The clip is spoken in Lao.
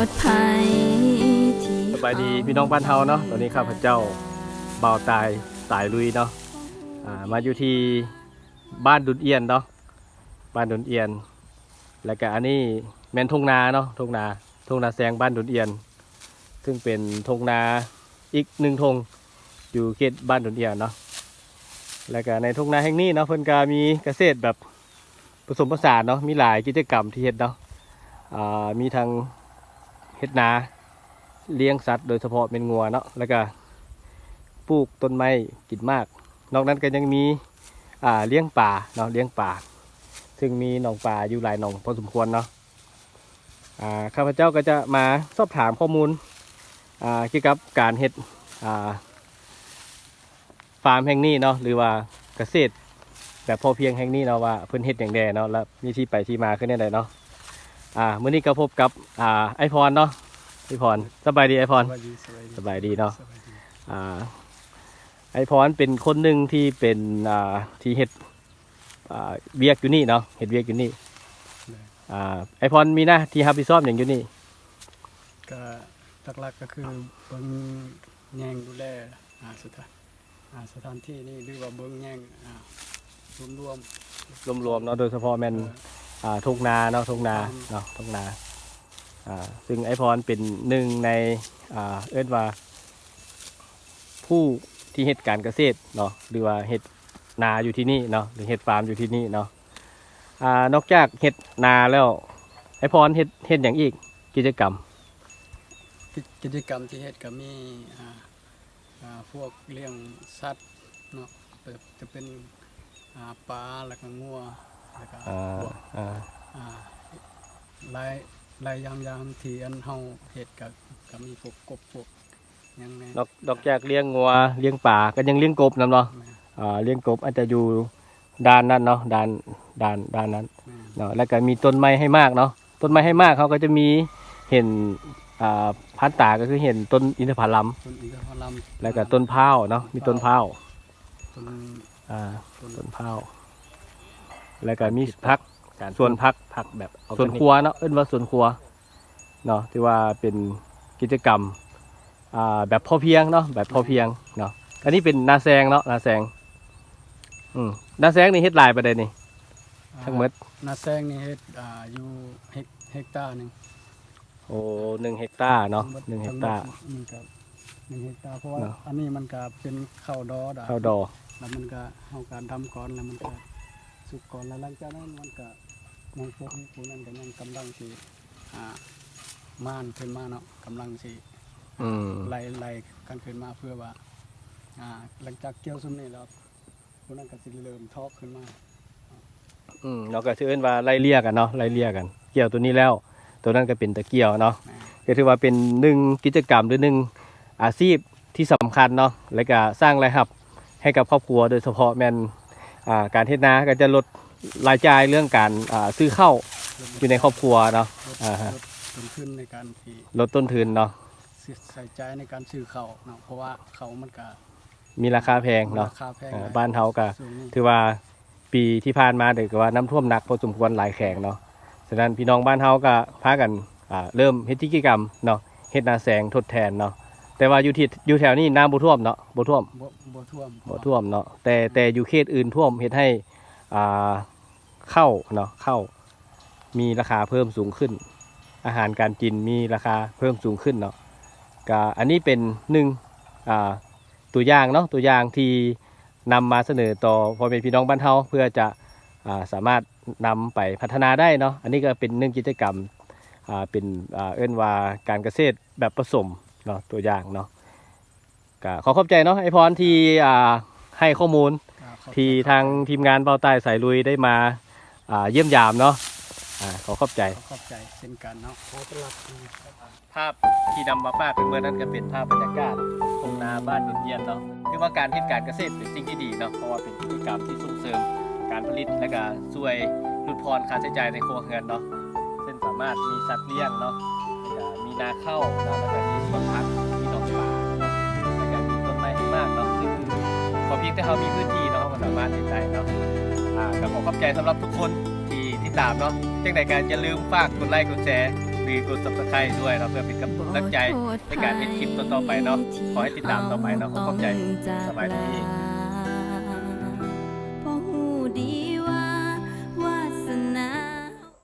ສະບາຍດີພີ່ນ້ອງບ້ານເຮົາເນາະ, ຕອນນີ້ຂ້າພະເຈົ້າ ບ່າວຕາຍ ສາຍລຸຍເນາະ, ອ່າ ມາຢູ່ທີ່ບ້ານດຸນອຽນເນາະ, ບ້ານດຸນອຽນ. ແລ້ວກະອັນນີ້ແມ່ນທົ່ງນາເນາະ, ທົ່ງນາ ທົ່ງນາແຊງບ້ານດຸນອຽນ, ຊຶ່ງເປັນທົ່ງນາອີກໜຶ່ງທົ່ງຢູ່ເຂດບ້ານດຸນອຽນເນາະ. ແລ້ວກະໃນທົ່ງນາແຫ່ງນີ້ເນາະ ເພິ່ນກະມີກະເສດແບບ ປະສົມປະສານເນາະ, ມີຫຼາຍກິດຈະກຳທີ່ເຮັດເນາະ, ອ່າ ມີທັງເຮັດນາ, ລ້ຽງສັດ ໂດຍສະເພາະແມ່ນງົວເນາະ, ແລ້ວກະປູກຕົ້ນໄມ້ກິນໝາກ. ນອກນັ້ນກະຍັງມີ ອ່າ ລ້ຽງປາເນາະ, ລ້ຽງປາ, ຊຶ່ງມີໜອງປາຢູ່ຫຼາຍໜອງພໍສົມຄວນເນາະ. ອ່າ ຂ້າພະເຈົ້າກະຈະມາສອບຖາມຂໍ້ມູນ ອ່າ ກ່ຽວກັບການເຮັດ ອ່າ ຟາມແຫ່ງນີ້ເນາະ ຫຼືວ່າກະເສດແບບພໍພຽງແຫ່ງນີ້ເນາະ ວ່າເພິ່ນເຮັດຫຍັງແດ່ເນາະ ແລະ ມີທີ່ໄປທີ່ມາຄືແນວໃດເນາະ. ອ່າ ມື້ນີ້ກະພົບກັບ ອ່າ ອ້າຍພອນເນາະ, ອ້າຍພອນ. ສະບາຍດີອ້າຍພອນ. ສະບາຍດີ ສະບາຍດີເນາະ. ສະບາຍດີ. ອ່າ ອ້າຍພອນເປັນຄົນໜຶ່ງທີ່ເປັນ ອ່າ ທີ່ເຮັດ ອ່າ ວຽກຢູ່ນີ້ເນາະ, ເຮັດວຽກຢູ່ນີ້. ໂດຍ. ອ່າ ອ້າຍພອນມີໜ້າທີ່ຮັບຜິດຊອບຫຍັງຢູ່ນີ້? ກະຫຼັກໆກະຄືເບິ່ງແຍງດູແລ ອ່າ ສະຖານ ອ່າ ສະຖານທີ່ນີ້ ຫຼືວ່າເບິ່ງແຍງ ອ່າ ລວມໆ ລວມໆເນາະ, ໂດຍສະເພາະແມ່ນ ເອີ ອ່າ ທົ່ງນາເນາະ, ທົ່ງນາເນາະ, ທົ່ງນາ. ອ່າ ຊຶ່ງອ້າຍພອນເປັນໜຶ່ງໃນ ອ່າ ເອີ້ນວ່າ ຜູ້ທີ່ເຮັດການກະເສດເນາະ ຫຼືວ່າເຮັດນາຢູ່ທີ່ນີ້ເນາະ ຫຼືເຮັດຟາມຢູ່ທີ່ນີ້ເນາະ. ອ່າ ນອກຈາກເຮັດນາແລ້ວ ອ້າຍພອນເຮັດ ເຮັດຫຍັງອີກ? ກິດຈະກຳ ກິດ ກິດຈະກຳທີ່ເຮັດກະມີ ອ່າ ອ່າ ພວກລ້ຽງສັດເນາະ, ຈະ ຈະເປັນ ອ່າ ປາ ແລ້ວກະງົວ ແລ້ວກະ ອ່າ ພວກ ອ່າ ອ່າ ຫຼາຍ ຫຼາຍຢ່າງ ຢ່າງທີ່ອັນເຮົາເຮັດກະ ກະມີພວກກົບ ພວກຫຍັງແດ່. ນອກ ນອກຈາກລ້ຽງງົວລ້ຽງປາ ກະຍັງລ້ຽງກົບນຳເນາະ. ແມ່ນ. ອ່າ ລ້ຽງກົບອາດຈະຢູ່ດ້ານນັ້ນເນາະ, ດ້ານ ດ້ານ ດ້ານນັ້ນ. ແມ່ນ. ເນາະ ແລ້ວກະມີຕົ້ນໄມ້ໃຫ້ໝາກເນາະ, ຕົ້ນໄມ້ໃຫ້ໝາກເຮົາກະຈະມີເຫັນ ອ່າ ຜ່ານຕາກະຄືເຫັນຕົ້ນອິນທະຜະລຳ ຕົ້ນອິນທະຜະລຳ ແລ້ວກະຕົ້ນພ້າວເນາະ, ມີຕົ້ນພ້າວ ຕົ້ນ ອ່າ ຕົ້ນ ຕົ້ນພ້າວ ແລ້ວກະມີຜັກ ສວນຜັກ ຜັກແບບສວນຄົວເນາະ, ເອີ້ນວ່າສວນຄົວເນາະ, ຖືວ່າເປັນກິດຈະກຳ ອ່າ ແບບພໍພຽງເນາະ, ແບບພໍພຽງເນາະ. ອັນນີ້ເປັນນາແຊງເນາະ, ນາແຊງ. ອືມ ນາແຊງນີ້ເຮັດຫຼາຍປານໃດນີ້ ທັງໝົດ? ນາແຊງນີ້ເຮັດ ອ່າ ຢູ່ເຮັກ ເຮັກຕາໜຶ່ງ. ໂອ້ ໜຶ່ງເຮັກຕາເນາະ, ໜຶ່ງເຮັກຕາ ມັນກະໜຶ່ງເຮັກຕາ ເພາະວ່າ ເນາະ ອັນນີ້ມັນກະເປັນເຂົ້າດໍ ເຂົ້າດໍ ແລ້ວມັນກະ ເຮົາກະດຳກ່ອນ ແລ້ວມັນກະສຸກກ່ອນ ແລ້ວຫຼັງຈາກນັ້ນມັນກະຍັງ ພວກ ພວກນັ້ນກະຍັງກຳລັງຊິ ອ່າ ມານຂຶ້ນມາເນາະ, ກຳລັງຊິ ອືມ ໄລ່ ໄລ່ກັນຂຶ້ນມາ ເພື່ອວ່າ ອ່າ ຫຼັງຈາກກ່ຽວຊຸມນີ້ແລ້ວ ພວກນັ້ນກະຊິເລີ່ມຖອກຂຶ້ນມາ. ອືມ ເນາະ ກະຊິເອີ້ນວ່າໄລ່ເລ່ຍກັນເນາະ, ໄລ່ເລ່ຍກັນ ກ່ຽວໂຕນີ້ແລ້ວ ໂຕນັ້ນກະເປັນຕາກ່ຽວເນາະ. ແມ່ນ. ກະຖືວ່າເປັນໜຶ່ງກິດຈະກຳ ຫຼື ໜຶ່ງອາຊີບທີ່ສຳຄັນເນາະ ແລ້ວກະສ້າງລາຍຮັບໃຫ້ກັບຄອບຄົວ ໂດຍສະເພາະແມ່ນ ອ່າ ການເຮັດນາກະຈະລົດລາຍຈ່າຍເລື່ອງການ ອ່າ ຊື້ເຂົ້າຢູ່ໃນຄອບຄົວເນາະ, ລົດ ອ່າ ລົດຕົ້ນທຶນໃນການທີ່ ລົດຕົ້ນທຶນເນາະ ໃຊ້ຈ່າຍໃນການຊື້ເຂົ້າເນາະ ເພາະວ່າເຂົ້າມັນກະ ມີລາຄາແພງເນາະ, ລາຄາແພງ ເອີ ຫຼາຍ ບ້ານເຮົາກະ ຊ່ວງນີ້ ຖືວ່າປີທີ່ຜ່ານມານີ້ກະວ່ານ້ຳຖ້ວມໜັກພໍສົມຄວນ ຫຼາຍແຂວງເນາະ. ສະນັ້ນພີ່ນ້ອງບ້ານເຮົາກະພາກັນ ອ່າ ເລີ່ມເຮັດກິດຈະກຳເນາະ, ເຮັດນາແຊງທົດແທນເນາະ. ແຕ່ວ່າຢູ່ທີ່ ຢູ່ແຖວນີ້ນ້ຳບໍ່ຖ້ວມເນາະ, ບໍ່ຖ້ວມ ບໍ່ ບໍ່ຖ້ວມ ບໍ່ຖ້ວມເນາະ, ແຕ່ ແຕ່ຢູ່ເຂດອື່ນຖ້ວມ ເຮັດໃຫ້ ອ່າ ເຂົ້າເນາະ ເຂົ້າມີລາຄາເພີ່ມສູງຂຶ້ນ, ອາຫານການກິນມີລາຄາເພີ່ມສູງຂຶ້ນເນາະ. ກະອັນນີ້ເປັນໜຶ່ງ ອ່າ ຕົວຢ່າງເນາະ, ຕົວຢ່າງທີ່ນຳມາສະເໜີຕໍ່ພໍ່ແມ່ພີ່ນ້ອງບ້ານເຮົາ ເພື່ອຈະ ອ່າ ສາມາດນຳໄປພັດທະນາໄດ້ເນາະ. ອັນນີ້ກະເປັນໜຶ່ງກິດຈະກຳ ອ່າ ເປັນ ອ່າ ເອີ້ນວ່າການກະເສດແບບປະສົມເນາະ, ຕົວຢ່າງເນາະ. ກະຂໍຂອບໃຈເນາະ ອ້າຍພອນທີ່ ອ່າ ໃຫ້ຂໍ້ມູນ ທີ່ທາງທີມງານບ່າວຕ່າຍສາຍລຸຍໄດ້ມາ ອ່າ ຢ້ຽມຢາມເນາະ. ອ່າ ຂໍຂອບໃຈ ຂໍຂອບໃຈເຊັ່ນກັນເນາະ. ພາບທີ່ນຳມາຝາກເພິ່ນເມື່ອນັ້ນກະເປັນພາບບັນຍາກາດທົ່ງນາບ້ານດຸນອຽນເນາະ. ຖືວ່າການເຮັດການກະເສດເປັນສິ່ງທີ່ດີເນາະ, ເພາະວ່າເປັນກິດຈະກຳທີ່ສົ່ງເສີມການຜະລິດ ແລະກະຊ່ວຍຫຼຸດຜ່ອນຄ່າໃຊ້ຈ່າຍໃນຄົວເຮືອນເນາະ. ເຊັ່ນສາມາດມີສັດລ້ຽງເນາະ, ແລ້ວກະມີນາເຂົ້າເນາະ, ແລ້ວກະມີສວນຜັກ, ມີໜອງປາເນາະ, ແລ້ວກະມີຕົ້ນໄມ້ໃຫ້ໝາກເນາະ. ຊຶ່ງຂໍພຽງແຕ່ເຮົາມີພື້ນທີ່ເນາະ, ເຮົາກະສາມາດເຮັດໄດ້ເນາະ. ອ່າ ກະຂໍຂອບໃຈສຳລັບທຸກຄົນທີ່ຕິດຕາມເນາະ. ຈັ່ງໃດກະຢ່າລືມຝາກກົດໄລກ໌ ກົດແຊ ຫຼືກົດ Subscribe ດ້ວຍເນາະ ເພື່ອເປັນກຳລັງໃຈໃນການເຮັດຄລິບຕໍ່ໆໄປເນາະ. ຂໍໃຫ້ຕິດຕາມຕໍ່ໄປເນາະ. ຂອບໃຈ. ສະບາຍດີ.